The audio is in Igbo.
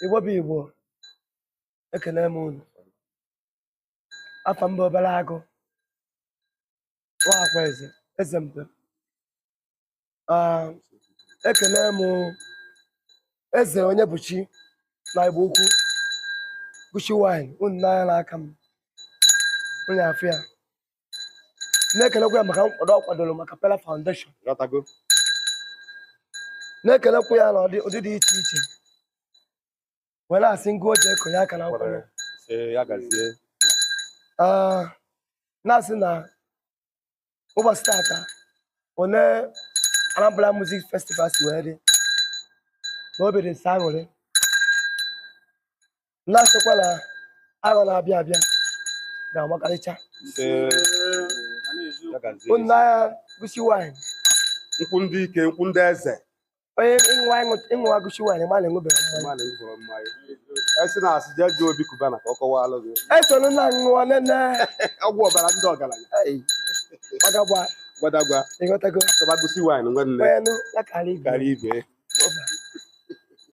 Igbo bụ Igbo, ekele m unu. Afa mba obere agụ nwa akwa eze eze mbe. Ah, ekele m eze onye bụ chi na Igbo ukwu Gucci wine unu n'anya n'aka m onye afọ ya na-ekelekwa ya maka nkwado ọ kwadoro maka Pela Foundation. Ghọtago. Na-ekelekwa ya na ụdị dị iche iche wee na-asị ngụ o ji ekonye aka na nkwado. Sị ya gazie. Ah, na-asị na ụbọchị tata one Anambra Music Festival si wee dị na obi dị nsọ aṅụrị, na-asịkwa na arọ na-abịa abịa ga-amakarịcha. Sị ya gazie. Unu n'anya Gucci wine. Nkwụ ndị ike, nkwụ ndị eze. Onye ịṅụwa Gucci wine ma na-enwebeghị mmanya. Mmadụ ṅụrụ mmanya esi na asị jee jụọ Obi Kubana ka ọ kọwalụ gị. Esonu na ṅụọ nene. Ọgwụ ọbara ndị ọgaranya. Gbagagba. Gbadagwa. Ịghọtago. Chọba Gucci wine nwanne. Onye nụ ya karịa ibe. Karịa ibe.